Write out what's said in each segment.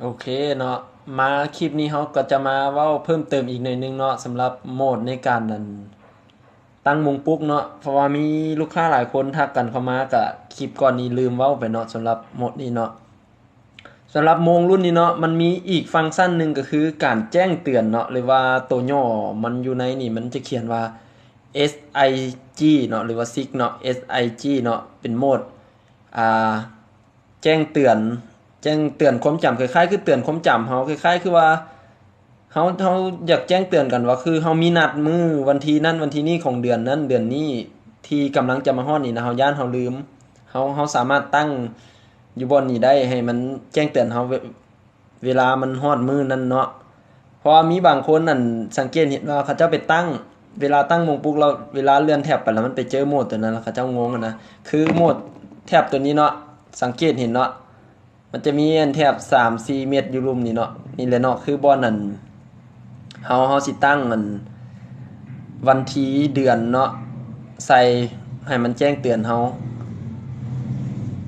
ໂອເຄເນາະ ມາຄລິບນີ້ເຮົາກໍຈະມາເວົ້າເພີ່ມເຕີມອີກໜ້ອຍໜຶ່ງເນາະ ສຳລັບໂໝດໃນການນັ້ນ ຕັ້ງໂມງປຸກເນາະ ເພາະວ່າມີລູກຄ້າຫຼາຍຄົນທັກກັນເຂົ້າມາ ກະຄລິບກ່ອນນີ້ລືມເວົ້າໄປເນາະ ສຳລັບໂໝດນີ້ເນາະ. ສຳລັບໂມງລຸ້ນນີ້ເນາະ ມັນມີອີກຟັງຊັນໜຶ່ງ ກໍຄືການແຈ້ງເຕືອນເນາະ ຫຼືວ່າໂຕຫຍໍ້ມັນຢູ່ໃນນີ້ ມັນຈະຂຽນວ່າ ເອສໄອຈີ ເນາະ ຫຼືວ່າ ຊິກ ເນາະ ເອສໄອຈີ ເນາະ ເປັນໂໝດ ອ່າ ແຈ້ງເຕືອນ ແຈ້ງເຕືອນຄວາມຈຳ ຄ້າຍໆຄືເຕືອນຄວາມຈຳເຮົາ ຄ້າຍໆຄືວ່າ ເຮົາ ເຮົາຢາກແຈ້ງເຕືອນກັນວ່າ ຄືເຮົາມີນັດມື້ວັນທີນັ້ນວັນທີນີ້ຂອງເດືອນນັ້ນເດືອນນີ້ ທີ່ກຳລັງຈະມາຮອດນີ້ນະ ເຮົາຢ້ານເຮົາລືມ ເຮົາ ເຮົາສາມາດຕັ້ງຢູ່ບ່ອນນີ້ໄດ້ ໃຫ້ມັນແຈ້ງເຕືອນເຮົາ ເວ ເວລາມັນຮອດມື້ນັ້ນເນາະ. ເພາະວ່າມີບາງຄົນນັ້ນ ສັງເກດເຫັນວ່າເຂົາເຈົ້າໄປຕັ້ງ ເວລາຕັ້ງໂມງປຸກແລ້ວ ເວລາເລື່ອນແທັບໄປແລ້ວ ມັນໄປເຈີໂໝດໂຕນັ້ນ ແລ້ວເຂົາເຈົ້າງົງນະ. ຄືໂໝດແທັບໂຕນີ້ເນາະ ສັງເກດເຫັນເນາະ ມັນຈະມີອັນແຖບສາມສີ່ເມັດຢູ່ລຸ່ມນີ້ເນາະ ນີ້ແຫຼະເນາະ ຄືບ່ອນອັນ ເຮົາ ເຮົາຊິຕັ້ງອັນ ວັນທີເດືອນເນາະ ໃສ່ໃຫ້ມັນແຈ້ງເຕືອນເຮົາ.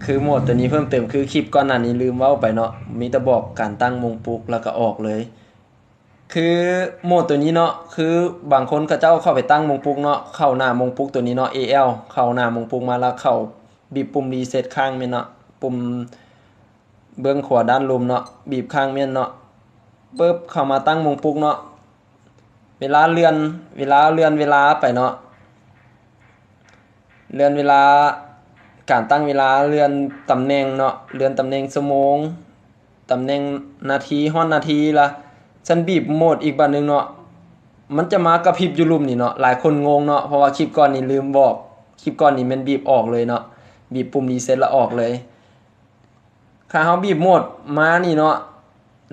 ຄືໂໝດໂຕນີ້ເພີ່ມເຕີມ ຄືຄລິບກ່ອນໜ້ານີ້ລືມເວົ້າໄປເນາະ ມີແຕ່ບອກການຕັ້ງໂມງປຸກ ແລ້ວກໍອອກເລີຍ. ຄືໂໝດໂຕນີ້ເນາະ ຄືບາງຄົນເຂົາເຈົ້າເຂົ້າໄປຕັ້ງໂມງປຸກເນາະ ເຂົ້າໜ້າໂມງປຸກໂຕນີ້ເນາະ ເອແອລ ເຂົ້າໜ້າໂມງປຸກມາ ແລ້ວເຂົ້າ ບີບປຸ່ມຣີເຊັດຄ້າງແມ່ນເນາະ ປຸ່ມເບື້ອງຂວາດ້ານລຸ່ມເນາະ ບີບຄ້າງແມ່ນເນາະ ປຶບ ເຂົ້າມາຕັ້ງໂມງປຸກເນາະ. ເວລາເລື່ອນ ເວລາເລື່ອນເວລາໄປເນາະ ເລື່ອນເວລາ ການຕັ້ງເວລາ ເລື່ອນຕຳແໜ່ງເນາະ ເລື່ອນຕຳແໜ່ງຊົ່ວໂມງ ຕຳແໜ່ງນາທີ ຮອດນາທີລະ ຊັ້ນບີບໂໝດອີກບາດໜຶ່ງເນາະ ມັນຈະມາກະພິບຢູ່ລຸ່ມນີ້ເນາະ. ຫຼາຍຄົນງົງເນາະ ເພາະວ່າຄລິບກ່ອນນີ້ລືມບອກ ຄລິບກ່ອນນີ້ແມ່ນບີບອອກເລີຍເນາະ ບີບປຸ່ມຣີເຊັດລະອອກເລີຍ. ຖ້າເຮົາບີບໂໝດມານີ້ເນາະ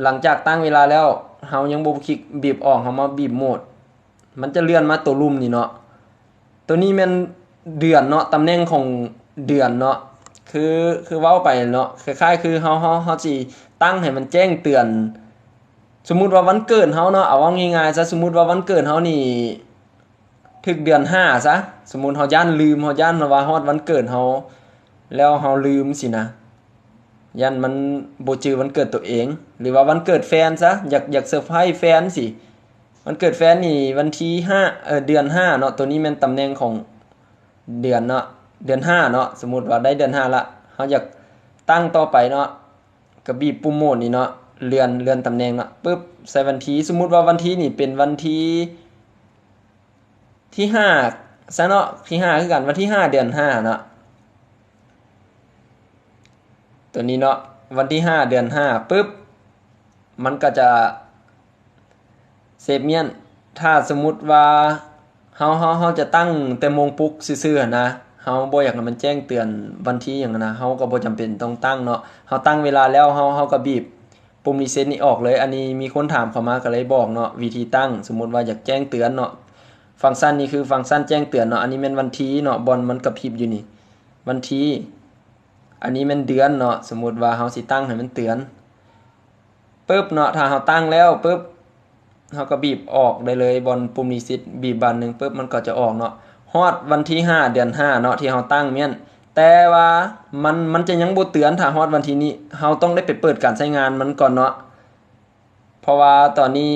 ຫຼັງຈາກຕັ້ງເວລາແລ້ວ ເຮົາຍັງບໍ່ຄລິກບີບອອກ ເຮົາມາບີບໂໝດ ມັນຈະເລື່ອນມາໂຕລຸ່ມນີ້ເນາະ. ໂຕນີ້ແມ່ນເດືອນເນາະ ຕຳແໜ່ງຂອງເດືອນເນາະ ຄື ຄືເວົ້າໄປເນາະ ຄ້າຍໆຄືເຮົາ ເຮົາ ເຮົາຊິຕັ້ງໃຫ້ມັນແຈ້ງເຕືອນ ສົມມຸດວ່າວັນເກີດເຮົາເນາະ ເອົາເວົ້າງ່າຍໆຊະ ສົມມຸດວ່າວັນເກີດເຮົານີ້ ຖືກເດືອນຫ້າຊະ ສົມມຸດເຮົາຢ້ານລືມ ເຮົາຢ້ານວ່າຮອດວັນເກີດເຮົາແລ້ວເຮົາລືມຊີ້ນະ ຢ້ານມັນບໍ່ຈື່ວັນເກີດໂຕເອງ ຫຼືວ່າວັນເກີດແຟນຊະ ຢາກ ຢາກເຊີໄພຣສ໌ແຟນຊີ້ ວັນເກີດແຟນນີ້ວັນທີຫ້າ ເອີ ເດືອນຫ້າເນາະ ໂຕນີ້ແມ່ນຕຳແໜ່ງຂອງເດືອນເນາະ ເດືອນຫ້າເນາະ ສົມມຸດວ່າໄດ້ເດືອນຫ້າລະ ເຮົາຢາກຕັ້ງຕໍ່ໄປເນາະ ກໍບີບປຸ່ມໂໝດນີ້ເນາະ ເລື່ອນ ເລື່ອນຕຳແໜ່ງເນາະ ປຶບ ໃສ່ວັນທີ ສົມມຸດວ່າວັນທີນີ້ເປັນວັນທີ ທີຫ້າຊະເນາະ ທີຫ້າຄືກັນ ວັນທີຫ້າເດືອນຫ້າເນາະ ໂຕນີ້ເນາະ ວັນທີຫ້າເດືອນຫ້າ ປຶບ ມັນກໍຈະເຊບມ້ຽນ ຖ້າສົມມຸດວ່າເຮົາ ເຮົາ ເຮົາຈະຕັ້ງແຕ່ໂມງປຸກຊື່ໆຫັ້ນນະ ເຮົາບໍ່ຢາກໃຫ້ມັນແຈ້ງເຕືອນວັນທີຫຍັງຫັ້ນນະ ເຮົາກໍບໍ່ຈຳເປັນຕ້ອງຕັ້ງເນາະ ເຮົາຕັ້ງເວລາແລ້ວ ເຮົາ ເຮົາກໍບີບ ປຸ່ມຣີເຊັດນີ້ອອກເລີຍ ອັນນີ້ມີຄົນຖາມເຂົ້າມາກໍເລີຍບອກເນາະ ວິທີຕັ້ງ ສົມມຸດວ່າຢາກແຈ້ງເຕືອນເນາະ ຟັງຊັນນີ້ຄືຟັງຊັນແຈ້ງເຕືອນເນາະ ອັນນີ້ແມ່ນວັນທີເນາະ ບ່ອນມັນກະພິບຢູ່ນີ້ ວັນທີ ອັນນີ້ແມ່ນເດືອນເນາະ ສົມມຸດວ່າເຮົາຊິຕັ້ງໃຫ້ມັນເຕືອນ ປຶບເນາະ ຖ້າເຮົາຕັ້ງແລ້ວປຶບ ເຮົາກໍບີບອອກໄດ້ເລີຍ ບ່ອນປຸ່ມຣີເຊັດ ບີບບາດໜຶ່ງປຶບ ມັນກໍຈະອອກເນາະ ຮອດວັນທີຫ້າເດືອນຫ້າເນາະ ທີ່ເຮົາຕັ້ງແມ່ນ ແຕ່ວ່າມັນ ມັນຈະຍັງບໍ່ເຕືອນ ຖ້າຮອດວັນທີນີ້ ເຮົາຕ້ອງໄດ້ໄປເປີດການໃຊ້ງານມັນກ່ອນເນາະ ເພາະວ່າຕອນນີ້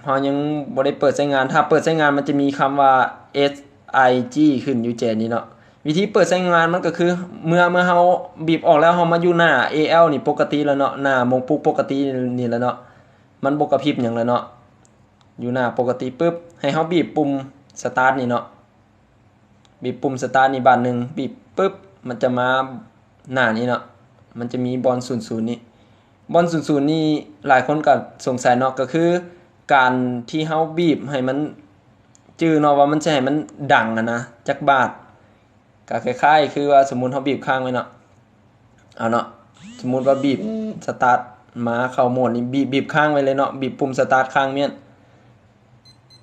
ເຮົາຍັງບໍ່ໄດ້ເປີດໃຊ້ງານ ຖ້າເປີດໃຊ້ງານມັນຈະມີຄຳວ່າ ເອສໄອຈີ ຂຶ້ນຢູ່ແຈນີ້ເນາະ ວິທີເປີດໃຊ້ງານມັນກໍຄື ເມື່ອ ເມື່ອເຮົາບີບອອກແລ້ວ ເຮົາມາຢູ່ໜ້າ ເອແອລ ນີ້ປົກກະຕິແລ້ວເນາະ ໜ້າໂມງປຸກປົກກະຕິນີ້ແຫຼະເນາະ ມັນບໍ່ກະພິບຫຍັງແລ້ວເນາະ ຢູ່ໜ້າປົກກະຕິປຶບ ໃຫ້ເຮົາບີບປຸ່ມສະຕາດນີ້ເນາະ ບີບປຸ່ມສະຕາດນີ້ບາດໜຶ່ງ ບີບປຶບ ມັນຈະມາໜ້ານີ້ເນາະ ມັນຈະມີບ່ອນສູນສູນນີ້ ບ່ອນສູນສູນນີ້ຫຼາຍຄົນກໍສົງໄສເນາະ ກໍຄືການທີ່ເຮົາບີບໃຫ້ມັນຈື່ເນາະ ວ່າມັນຊິໃຫ້ມັນດັງຫັ້ນນະ ຈັກບາດ ກໍຄ້າຍໆຄືວ່າສົມມຸດເຮົາບີບຄ້າງໄວ້ເນາະ ເອົາເນາະ ສົມມຸດວ່າບີບສະຕາດມາເຂົ້າໂໝດນີ້ ບີບ ບີບຄ້າງໄວ້ເລີຍເນາະ ບີບປຸ່ມສະຕາດຄ້າງແມ່ນ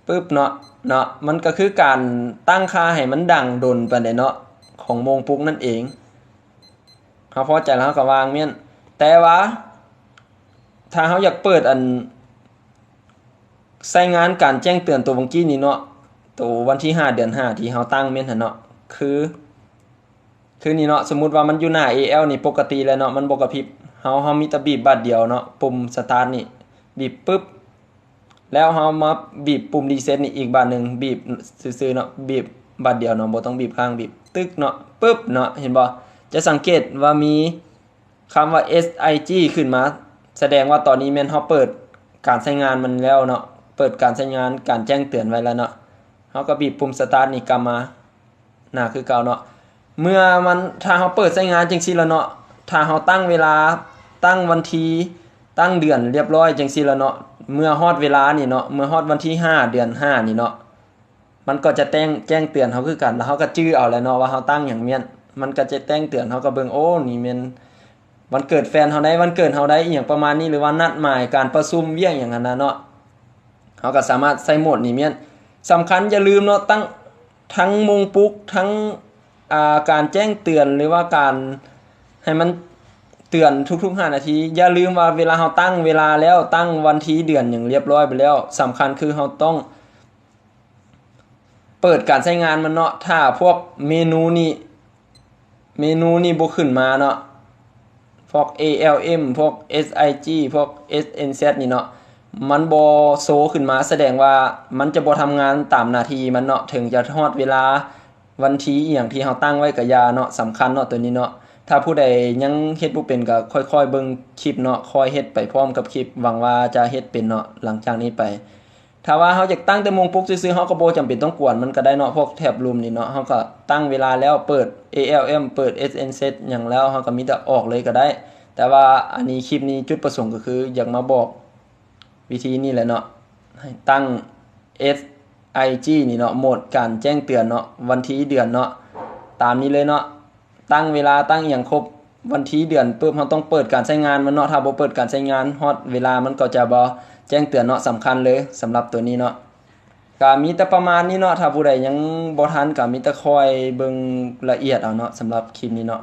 ປຶບເນາະ ເນາະ ມັນກໍຄືການຕັ້ງຄ່າໃຫ້ມັນດັງດົນປານໃດເນາະ ຂອງໂມງປຸກນັ້ນເອງ ເຮົາພໍໃຈແລ້ວເຮົາກໍວາງແມ່ນ ແຕ່ວ່າ ຖ້າເຮົາຢາກເປີດອັນ ໃຊ້ງານການແຈ້ງເຕືອນໂຕວັງກີ້ນີ້ເນາະ ໂຕວັນທີຫ້າເດືອນຫ້າທີ່ເຮົາຕັ້ງແມ່ນຫັ້ນເນາະ ຄື ຄືນີ້ເນາະ ສົມມຸດວ່າມັນຢູ່ໜ້າ ເອແອລ ນີ້ປົກກະຕິແລ້ວເນາະ ມັນບໍ່ກະພິບ ເຮົາ ເຮົາມີແຕ່ບີບບາດດຽວເນາະ ປຸ່ມ start ນີ້ ບີບປຶບ ແລ້ວເຮົາມາບີບປຸ່ມ reset ນີ້ອີກບາດໜຶ່ງ ບີບຊື່ໆເນາະ ບີບບາດດຽວເນາະ ບໍ່ຕ້ອງບີບຄ້າງ ບີບຕຶກເນາະ ປຶບເນາະ ເຫັນບໍ່? ຈະສັງເກດວ່າມີຄຳວ່າ SIG ຂຶ້ນມາ ສະແດງວ່າຕອນນີ້ແມ່ນເຮົາເປີດການໃຊ້ງານມັນແລ້ວເນາະ ເປີດການໃຊ້ງານ ການແຈ້ງເຕືອນໄວ້ແລ້ວເນາະ ເຮົາກໍບີບປຸ່ມ start ນີ້ກັບມາ ໜ້າຄືເກົ່າເນາະ ເມື່ອມັນ ຖ້າເຮົາເປີດໃຊ້ງານຈັ່ງຊີ້ແລ້ວເນາະ ຖ້າເຮົາຕັ້ງເວລາ ຕັ້ງວັນທີ ຕັ້ງເດືອນລຽບລ້ອຍຈັ່ງຊີ້ແລ້ວເນາະ ເມື່ອຮອດເວລານີ້ເນາະ ເມື່ອຮອດວັນທີຫ້າ ເດືອນຫ້ານີ້ເນາະ ມັນກໍຈະແຈ້ງ ແຈ້ງເຕືອນເຮົາຄືກັນ ແລ້ວເຮົາກໍຈື່ເອົາແຫຼະເນາະວ່າເຮົາຕັ້ງຫຍັງແມ່ນ ມັນກໍຈະແຈ້ງເຕືອນ ເຮົາກໍເບິ່ງ ໂອ້ ນີ້ແມ່ນວັນເກີດແຟນເຮົາໃດ໋ ວັນເກີດເຮົາໃດ໋ ອີ່ຫຍັງປະມານນີ້ ຫຼືວ່ານັດໝາຍການປະຊຸມວຽກຫຍັງຫັ້ນນະເນາະ ເຮົາກໍສາມາດໃຊ້ໂໝດນີ້ແມ່ນ ສຳຄັນຢ່າລືມເນາະ ຕັ້ງ ທັງໂມງປຸກ ທັງ ອ່າ ການແຈ້ງເຕືອນ ຫຼືວ່າການໃຫ້ມັນເຕືອນທຸກໆຫ້ານາທີ ຢ່າລືມວ່າເວລາເຮົາຕັ້ງເວລາແລ້ວ ຕັ້ງວັນທີເດືອນຫຍັງລຽບລ້ອຍໄປແລ້ວ ສຳຄັນຄືເຮົາຕ້ອງເປີດການໃຊ້ງານມັນເນາະ ຖ້າພວກເມນູນີ້ ເມນູນີ້ບໍ່ຂຶ້ນມາເນາະ ພວກ ALM ພວກ SIG ພວກ SNZ ນີ້ເນາະ ມັນບໍ່ໂຊຂຶ້ນມາ ສະແດງວ່າມັນຈະບໍ່ທຳງານຕາມໜ້າທີ່ມັນເນາະ ເຖິງຈະຮອດເວລາວັນທີອີ່ຫຍັງທີ່ເຮົາຕັ້ງໄວ້ກໍຢ່າເນາະ ສຳຄັນເນາະ ໂຕນີ້ເນາະ ຖ້າຜູ້ໃດຍັງເຮັດບໍ່ເປັນກໍຄ່ອຍໆເບິ່ງຄລິບເນາະ ຄ່ອຍເຮັດໄປພ້ອມກັບຄລິບ ຫວັງວ່າຈະເຮັດເປັນເນາະ ຫຼັງຈາກນີ້ໄປ. ຖ້າວ່າເຮົາຢາກຕັ້ງແຕ່ໂມງປຸກຊື່ໆ ເຮົາກໍບໍ່ຈຳເປັນຕ້ອງກວນມັນກໍໄດ້ເນາະ ພວກແທັບລຸ່ມນີ້ເນາະ ເຮົາກໍຕັ້ງເວລາແລ້ວ ເປີດ ALM ເປີດ SNZ ຫຍັງແລ້ວ ເຮົາກໍມີແຕ່ອອກເລີຍກໍໄດ້ ແຕ່ວ່າອັນນີ້ຄລິບນີ້ຈຸດປະສົງກໍຄືຢາກມາບອກວິທີນີ້ແຫຼະເນາະ ໃຫ້ຕັ້ງ SIG ນີ້ເນາະ ໂໝດການແຈ້ງເຕືອນເນາະ ວັນທີເດືອນເນາະ ຕາມນີ້ເລີຍເນາະ ຕັ້ງເວລາ ຕັ້ງອີ່ຫຍັງຄົບ ວັນທີເດືອນປຶບ ເຮົາຕ້ອງເປີດການໃຊ້ງານມັນເນາະ ຖ້າບໍ່ເປີດການໃຊ້ງານ ຮອດເວລາມັນກໍຈະບໍ່ແຈ້ງເຕືອນເນາະ ສຳຄັນເລີຍສຳລັບໂຕນີ້ເນາະ ກະມີແຕ່ປະມານນີ້ເນາະ ຖ້າຜູ້ໃດຍັງບໍ່ທັນກະມີແຕ່ຄອຍເບິ່ງລະອຽດເອົາເນາະ ສຳລັບຄລິບນີ້ເນາະ.